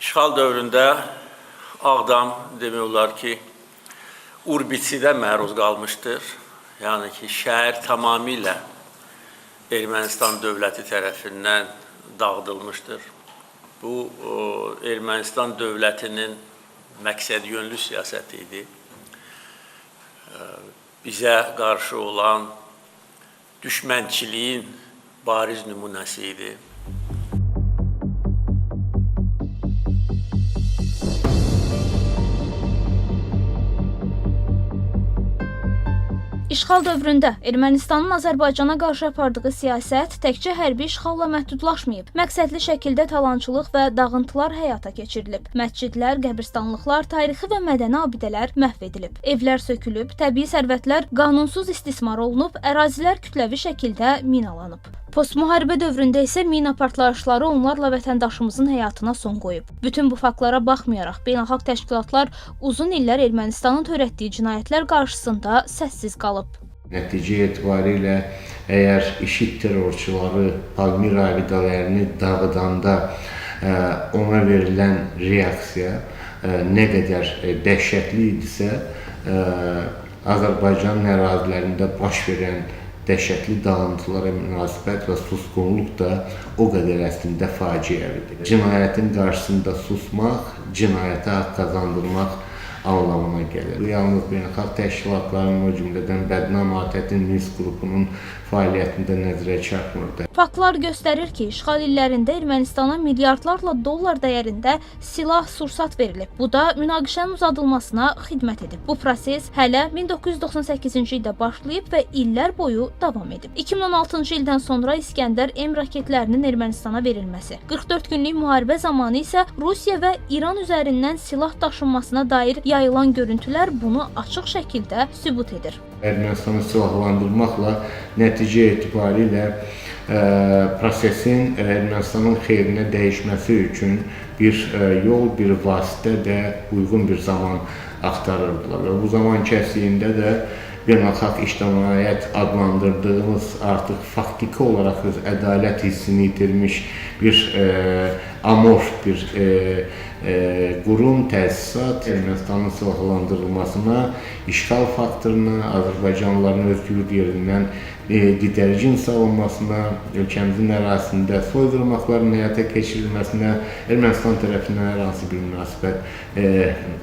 İşğal dövründə Ağdam demək olar ki, urbisidə məruz qalmışdır. Yəni ki, şəhər tamamilə Ermənistan dövləti tərəfindən dağıdılmışdır. Bu Ermənistan dövlətinin məqsədyönlü siyasəti idi. Bizə qarşı olan düşmənçiliyin bariz nümunəsi idi. İşğal dövründə Ermənistanın Azərbaycana qarşı apardığı siyasət təkcə hərbi işğalla məhdudlaşmayıb. Məqsədli şəkildə talançılıq və dağıntılar həyata keçirilib. Məscidlər, qəbirstanlıqlar, tarixi və mədəni abidələr məhv edilib. Evlər sökülüb, təbii sərvətlər qanunsuz istismar olunub, ərazilər kütləvi şəkildə minalanıb. Postmüharibə dövründə isə mina partlayışları onlarla vətəndaşımızın həyatına son qoyub. Bütün bu faktlara baxmayaraq beynəlxalq təşkilatlar uzun illər Ermənistanın törətdiyi cinayətlər qarşısında səssiz qalıb. Nəticə etibarilə əgər IŞİD terrorçuları Palmira abidələrini dağıdanda ona verilən reaksiya nə qədər dəhşətli idisə, Azərbaycanın ərazilərində baş verən dəhşətli dağıntılara münasibət və susqunluq da o qədər əslində faciəvidir. Cinayətin qarşısında susmaq, cinayətə haqq qazandırmaq anlamına gəlir. Bu yalnız beynəlxalq təşkilatların, o cümlədən bədnam ATƏT-in Minsk qrupunun fəaliyyətində nəzərə çarpmırdı. Faktlar göstərir ki, işğal illərində Ermənistana milyardlarla dollar dəyərində silah, sursat verilib. Bu da münaqişənin uzadılmasına xidmət edib. Bu proses hələ 1998-ci ildə başlayıb və illər boyu davam edib. 2016-cı ildən sonra İskəndər M raketlərinin Ermənistana verilməsi, 44 günlük müharibə zamanı isə Rusiya və İran üzərindən silah daşınmasına dair yayılan görüntülər bunu açıq şəkildə sübut edir. Ermənistanı silahlandırmaqla nəticə etibarilə prosesin Ermənistanın xeyrinə dəyişməsi üçün bir yol, bir vasitə də uyğun bir zaman axtarırdılar. Və bu zaman kəsiyində də beynəlxalq ictimaiyyət adlandırdığımız artıq faktiki olaraq öz ədalət hissini itirmiş bir amorf bir qurum, təsisat Ermənistanın silahlandırılmasına, işğal faktoruna, Azərbaycanlıların öz yurd yerindən didərgin salınmasına, ölkəmizin ərazisində soyqırmaqların həyata keçirilməsinə Ermənistan tərəfindən hər hansı bir münasibət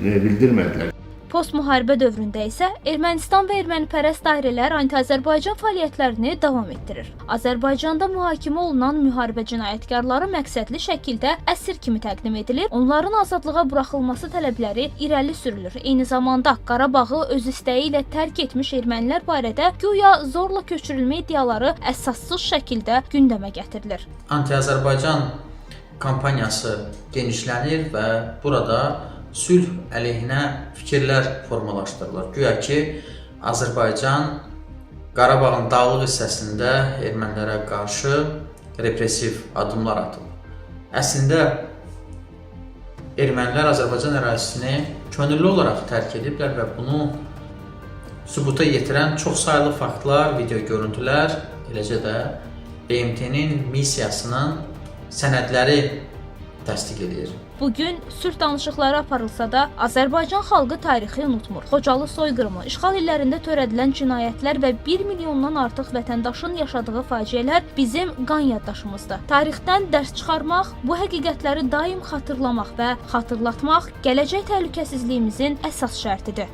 bildirmədilər. Postmüharibə dövründə isə Ermənistan və ermənipərəst dairələr anti-Azərbaycan fəaliyyətlərini davam etdirir. Azərbaycanda mühakimə olunan müharibə cinayətkarları məqsədli şəkildə əsir kimi təqdim edilir, onların azadlığa buraxılması tələbləri irəli sürülür. Eyni zamanda Qarabağı öz istəyi ilə tərk etmiş ermənilər barədə güya zorla köçürülmə iddiaları əsassız şəkildə gündəmə gətirilir. Anti-Azərbaycan kampaniyası genişlənir və burada sülh əleyhinə fikirlər formalaşdırılır. Güya ki, Azərbaycan Qarabağın dağlıq hissəsində ermənilərə qarşı repressiv addımlar atıb. Əslində ermənilər Azərbaycan ərazisini könüllü olaraq tərk ediblər və bunu sübuta yetirən çoxsaylı faktlar, video görüntülər, eləcə də BMT-nin missiyasının sənədləri təsdiq edir. Bugün sülh danışıqları aparılsa da, Azərbaycan xalqı tarixi unutmur. Xocalı soyqırımı, işğal illərində törədilən cinayətlər və 1 milyondan artıq vətəndaşın yaşadığı faciələr bizim qan yaddaşımızdır. Tarixdən dərs çıxarmaq, bu həqiqətləri daim xatırlamaq və xatırlatmaq gələcək təhlükəsizliyimizin əsas şərtidir.